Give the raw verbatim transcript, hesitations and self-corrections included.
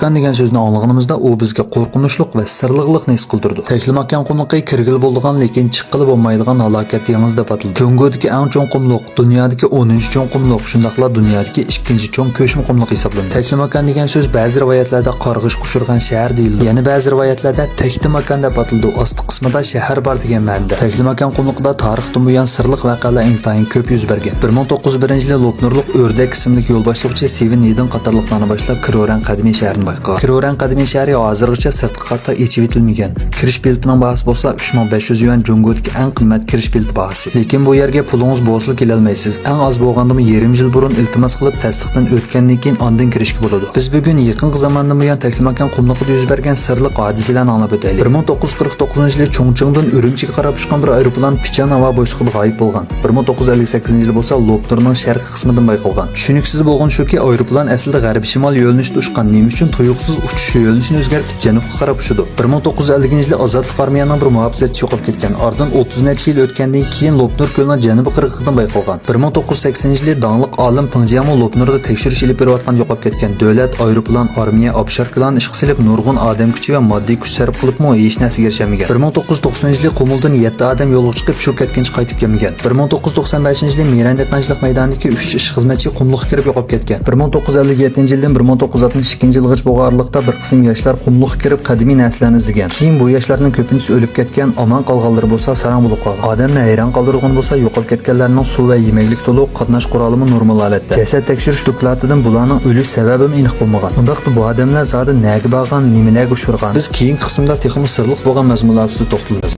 تەكلىماكان دېگەن سۆزنى ئاڭلىغىنىمىزدا، ئۇ بىزگە قورقۇنچلۇق ۋە سىرلىقلىقنى ھېس قىلدۇرىدۇ. تەكلىماكان قۇملۇقى كىرگىلى بولىدىغان، لېكىن چىققىلى بولمايدىغان ھالاكەت دېڭىزى دەپ ئاتىلىدۇ. جۇڭگودىكى ئەڭ چوڭ قۇملۇق، دۇنيادىكى ئونىنچى چوڭ قۇملۇق، شۇنداقلا دۇنيادىكى ئىككىنچى چوڭ كۆچمە قۇملۇق ھېسابلىنىدۇ. تەكلىماكان دېگەن سۆز بەزى رىۋايەتلەردە قارغىشقا ئۇچرىغان شەھەر دېيىلىدۇ. يەنە بەزى رىۋايەتلەردە تەكتىماكان دەپ ئاتىلىدۇ. ئاستى قىسمىدا شەھەر بار دېگەن مەنىدە. تەكلىماكان قۇملۇقىدا تارىختىن بۇيان سىرلىق ۋەقەلەر ئىنتايىن كۆپ يۈز بەرگەن. بىر مىڭ توققۇز يۈز بىرىنچى يىلى لوپنۇرلۇق ئۆردەك ئىسىملىك يولباشچىلىقچى سىۋېن ھېيدېن قاتارلىقلارنى باشلاپ، كرورەن قەدىمىي شەھىرىنى بايقىغان. كرورەن قەدىمىي شەھىرى ھازىرغىچە سىرتقا قارىتا ئېچىۋېتىلمىگەن. كىرىش بېلىتىنىڭ باھاسى بولسا ئۈچ مىڭ بەش يۈز يۈەن، جۇڭگودىكى ئەڭ قىممەت كىرىش بېلىتى باھاسى. لېكىن بۇ يەرگە پۇلىڭىز بولسىلا كېلەلمەيسىز. ئەڭ ئاز بولغاندىمۇ يېرىم يىل بۇرۇن ئىلتىماس قىلىپ، تەستىقتىن ئۆتكەندىن كېيىن ئاندىن كىرىشكە بولىدۇ. بىز بۈگۈن يېقىنقى زاماندىن بۇيان تەكلىماكان قۇملۇقىدا يۈز بەرگەن سىرلىق ھادىسىلەرنى ئاڭلاپ ئۆتەيلى. بىر مىڭ توققۇز يۈز قىرىق توققۇزىنچى يىلى چۇڭچىڭدىن ئۈرۈمچىگە قاراپ ئۇچقان بىر ئايروپىلان پىچان ھاۋا بوشلۇقىدا غايىب بولغان. بىر مىڭ توققۇز يۈز ئەللىك سەككىزىنچى يىلى بولسا لوپنۇرنىڭ شەرقىي قىسمىدىن بايقالغان. چۈشىنىكسىز بولغىنى شۇكى، ئايروپىلان ئەسلىدە غەربىي شىمال يۆنىلىشىدە ئۇچقان. نېمە ئۈچۈن تۇيۇقسىز ئۇچۇش يۆنىلىشىنى ئۆزگەرتىپ، جەنۇبقا قاراپ ئۇچىدۇ؟ بىر مىڭ توققۇز يۈز ئەللىكىنچى يىلى ئازادلىق ئارمىيەنىڭ بىر مۇھاپىزەتچىسى يوقاپ كەتكەن. ئارىدىن ئوتتۇز نەچچە يىل ئۆتكەندىن كېيىن، لوپنۇر كۆلىنىڭ جەنۇبىي قىرغىقىدىن بايقالغان. بىر مىڭ توققۇز يۈز سەكسىنىنچى يىلى داڭلىق ئالىم پېڭ جياڭمۇ لوپنۇردا تەكشۈرۈش ئېلىپ بېرىۋاتقاندا يوقاپ كەتكەن. دۆلەت، ئايروپىلان، ئارمىيە، ئوفشور كۆللەرنى ئىشقا سېلىپ، نۇرغۇن ئادەم كۈچى ۋە ماددىي كۈچ سەرپ قىلىپمۇ، ھېچ نەرسىگە ئېرىشەلمىگەن. بىر مىڭ توققۇز يۈز توقسىنىنچى يىلى قۇمۇلدىن يەتتە ئادەم يولغا چىقىپ، شۇ كەتكىنچە قايتىپ كەلمىگەن. بىر مىڭ توققۇز يۈز توقسان بەشىنچى يىلى مىرەن دېھقانچىلىق مەيدانىدىكى ئۈچ ئىشخىزمەتچى قۇملۇققا كىرىپ يوقاپ كەتكەن. بىر مىڭ توققۇز يۈز ئەللىك يەتتىنچى يىلدىن بىر مىڭ توققۇز يۈز ئاتمىش ئىككىنچى يىلغىچە بولغان ئارىلىقتا بىر قىسىم ياشلار قۇملۇققا كىرىپ، قەدىمىي نەرسىلەرنى ئىزدىگەن. كېيىن بۇ ياشلارنىڭ كۆپىنچىسى ئۆلۈپ كەتكەن، ئامان قالغانلىرى بولسا ساراڭ بولۇپ قالغان. ئادەمنى ھەيران قالدۇرىدىغىنى بولسا، يوقاپ كەتكەنلەرنىڭ سۇ ۋە يېمەكلىك تولۇق، قاتناش قورالىمۇ نورمال ھالەتتە. جەسەت تەكشۈرۈش دوكلاتىدىن بۇلارنىڭ ئۆلۈش سەۋەبىمۇ ئېنىق بولمىغان. ئۇنداقتا بۇ ئادەملەر زادى نەگە بارغان، نېمىلەرگە ئۇچرىغان؟ بىز كېيىنكى قىسىمدا تېخىمۇ سىرلىق بولغان مەزمۇنلار ئۈستىدە توختىلىمىز.